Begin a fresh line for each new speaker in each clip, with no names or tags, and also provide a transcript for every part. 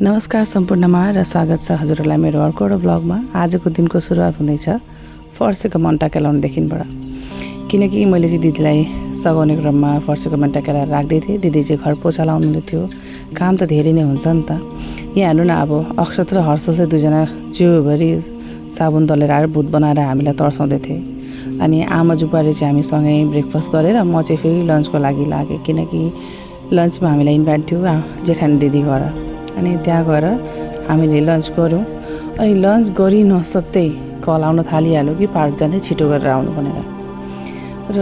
नमस्कार सम्पूर्णमा र स्वागत छ हजुरहरूलाई मेरो अर्को एउटा ब्लगमा। आजको दिनको सुरुवात हुँदैछ फर्सीको मन्टा केलाउनुदेखिबाट, किनकि मैले चाहिँ दिदीलाई सघाउने क्रममा फर्सीको मन्टा केलाएर राख्दै थिएँ। दिदी चाहिँ घर पोछा लाउनु थियो, काम त धेरै नै हुन्छ नि त। यहाँ हेर्नु न, अब अक्षत र हर्ष चाहिँ दुईजना जिउभरि साबुन दलेर आएर भुत बनाएर हामीलाई तर्साउँदै थिए। अनि आमा जुपाले चाहिँ हामी सँगै ब्रेकफास्ट गरेर म चाहिँ फेरि लन्चको लागि लागेँ, किनकि लन्चमा हामीलाई इन्भाइट थियो जेठानी दिदी घर। अनि त्यहाँ गएर हामीले लन्च गऱ्यौँ। अनि लन्च गरि नसक्दै कल आउन थालिहाल्यो कि पार्क जाने, छिटो गरेर आउनु भनेर। र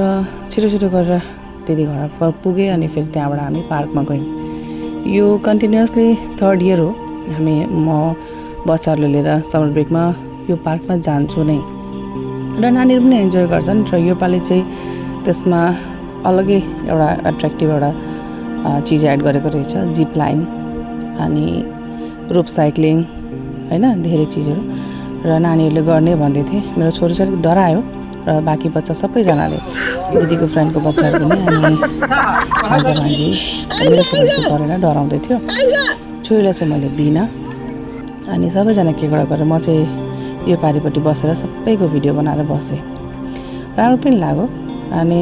छिटो गरेर दिदी घर पुगेँ। अनि फेरि त्यहाँबाट हामी पार्कमा गयौँ। यो कन्टिन्युसली 3rd इयर हो हामी म बच्चाहरूले लिएर समर ब्रेकमा यो पार्कमा जान्छु नै। र नानीहरू पनि इन्जोय गर्छन्। र योपालि चाहिँ त्यसमा अलग्गै एउटा एट्र्याक्टिभ एउटा चिज एड गरेको रहेछ, जिप लाइन अनि रोप साइक्लिङ, होइन, धेरै चिजहरू। र नानीहरूले गर्ने भन्दै थिए। मेरो छोरी चाहिँ अलिक डरायो र बाँकी बच्चा सबैजनाले, दिदीको फ्रेन्डको बच्चाहरू पनि अनि भान्जा भान्जी मेरो फ्रेन्ड गरेर डराउँदै थियो। छोरीलाई चाहिँ मैले दिइनँ। अनि सबैजना के गरेर म चाहिँ यो पारिपट्टि बसेर सबैको भिडियो बनाएर बसेँ। राम्रो पनि लाग्यो। अनि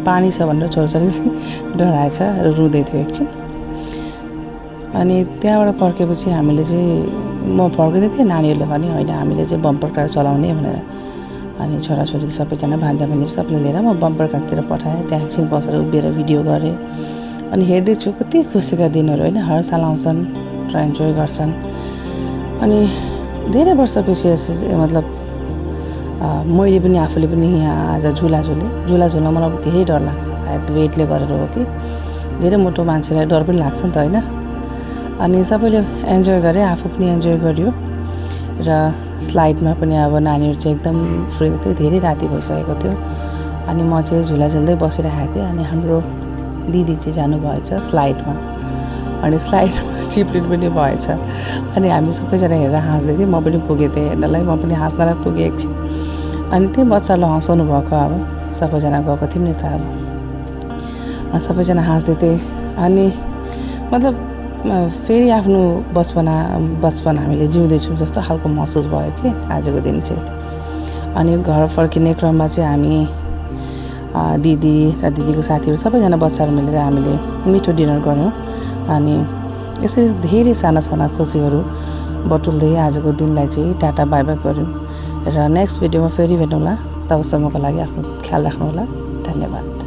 पानी छ भनेर छोरीछोरी डराएछ र रुँदै थियो एकछिन। अनि त्यहाँबाट फर्केपछि हामीले चाहिँ म फर्किँदै थिएँ, नानीहरूले भने होइन हामीले चाहिँ बम्पर कार चलाउने भनेर। अनि छोराछोरी सबैजना भान्जा भान्जी सबैले लिएर म बम्पर कारतिर पठाएँ। त्यहाँ एकछिन बसेर उभिएर भिडियो गरेँ। अनि हेर्दैछु कति खुसीका दिनहरू, होइन, हर साल आउँछन् र इन्जोय गर्छन्। अनि धेरै वर्षपछि मतलब मैले पनि आफूले पनि यहाँ आज झुला झुल्न मलाई धेरै डर लाग्छ। सायद वेटले गरेर हो कि धेरै मोटो मान्छेलाई डर पनि लाग्छ नि त, होइन। अनि सबैले इन्जोय गरे, आफू पनि इन्जोय गर्यो। र स्लाइडमा पनि अब नानीहरू चाहिँ एकदम फ्री थियो, धेरै राति भइसकेको थियो। अनि म चाहिँ झुला झुल्दै बसिरहेको थिएँ। अनि हाम्रो दिदी चाहिँ जानुभएछ स्लाइडमा। अनि स्लाइडमा चिप्लिनु पनि भएछ। अनि हामी सबैजना हेरेर हाँस्दै थियौँ। म पनि पुगेँ थिएँ हेर्नलाई, म पनि हाँस्नलाई पुगेँ एकछिन। अनि त्यही बच्चालाई हँसाउनु भएको, अब सबैजना गएको थियौँ नि त, अब सबैजना हाँस्दै थिएँ। अनि मतलब फेरि आफ्नो बचपन हामीले जिउँदैछौँ जस्तो खालको महसुस भयो कि आजको दिन चाहिँ। अनि घर फर्किने क्रममा चाहिँ हामी दिदी र दिदीको साथीहरू सबैजना बच्चाहरू मिलेर हामीले मिठो डिनर गऱ्यौँ। अनि यसरी धेरै साना साना खुसीहरू बटुल्दै आजको दिनलाई चाहिँ टाटा बाई बाई गऱ्यौँ। र नेक्स्ट भिडियोमा फेरि भेटौँला। तबसम्मको लागि आफ्नो ख्याल राख्नुहोला। धन्यवाद।